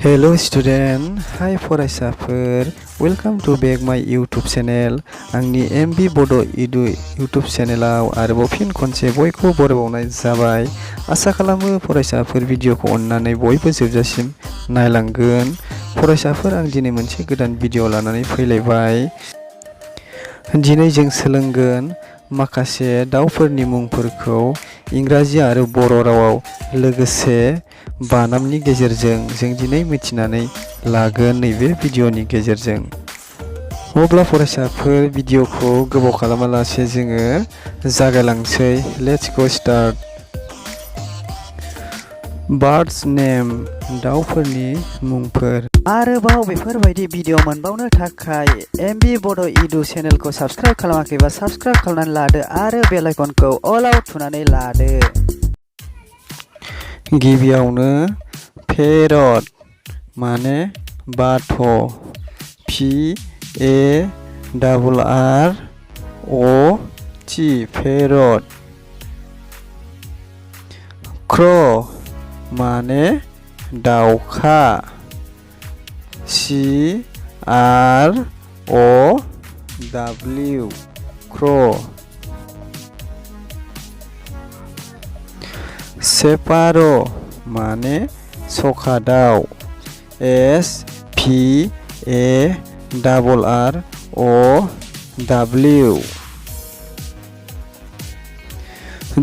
Hello student, hi फरायसाफोर, welcome to back my YouTube channel. आंनि MB Bodo Edu YouTube चेनेलाव आरोबाव फिन खनसे बयखौबो बरायबावनाय जाबाय। आसा खालामो फरायसाफोर भिडिअखौ अननानै बयबो जोबजासिम नायलांगोन। फरायसाफोर, आं दिनै मोनसे गोदान भिडिअ लानानै फैलायबाय। दिनै जों सोलोंगोन माखासे दाउफोरनि मुंफोरखौ इंराजि आरो बर' रावाव लोगोसे बानामनि गेजेरजों जों दिनै मिथिनानै लागोन नैबे भिडिअनि गेजेरजों। अब्ला फरायसाफोर, भिडिअखौ गोबाव खालामालासे जोङो जागायलांसै। Let's go start. Birds name, दाउफोरनि मुंफोर। आरोबाव बेफोरबायदि भिडिअ मोनबावनो थाखाय MB Bodo Edu चेनेलखौ साबस्क्राइब खालामाखैबा साबस्क्राइब खालामनानै लादो आरो बेल आइकनखौ अलाव थुनानै लादो। गिबियावनो पेरट माने बाथ', PARROT पेरट। क्र माने दाउखा, CROW क्र। सेपार' माने सखा दाउ, SPARROW।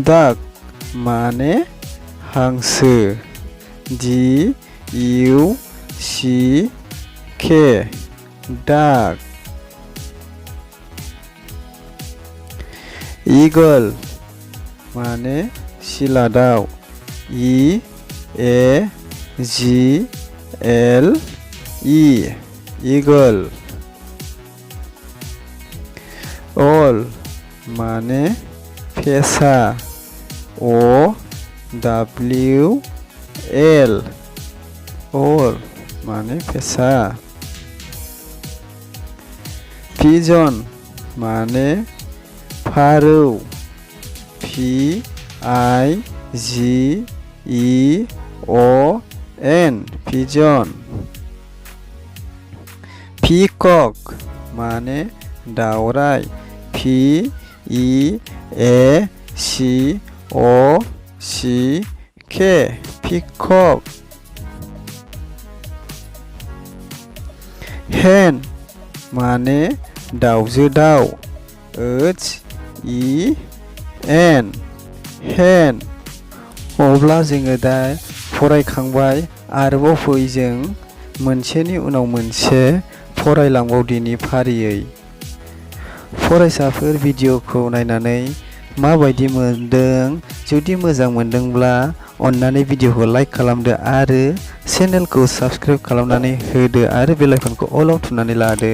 डाक माने हांसो, DUCK डाक। ईगल माने सिला दाउ, EAGLE ईगल। अल माने फेसा, OWL अल माने फेसा। पिजन माने फारौ, PIGEON पिजन। पिकक माने दावराय, PEACOCK पिकक। हेन माने दाउजो दाउ, HEN हेन। अब्ला जोङो दा फरायखांबाय, आरोबाव फै जों मोनसेनि उनाव मोनसे फरायलांबावदिनि फारियै। फरायसाफोर, भिडिअखौ नायनानै माबायदि मोनदों? जुदि मोजां मोनदोंब्ला अननानै भिडिअखौ लाइक खालामदो आरो चेनेलखौ साबस्क्राइब खालामनानै होदो आरो बेल आइकनखौ अलाव थुनानै लादो।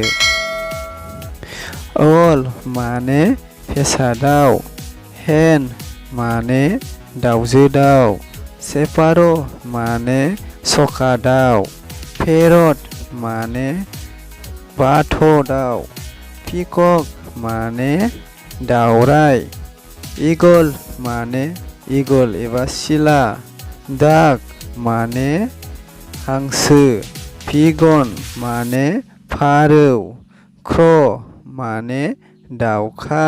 अल माने फेसा दाउ, हेन माने दाउजो दाउ, सेपार' माने सखा दाउ, पेरट माने बाथ' दाउ, पिकक माने दावराय, ईगल माने ईगल एबा सिला, डाक माने हांसो, पिजन माने फारौ, क्र माने दाउखा।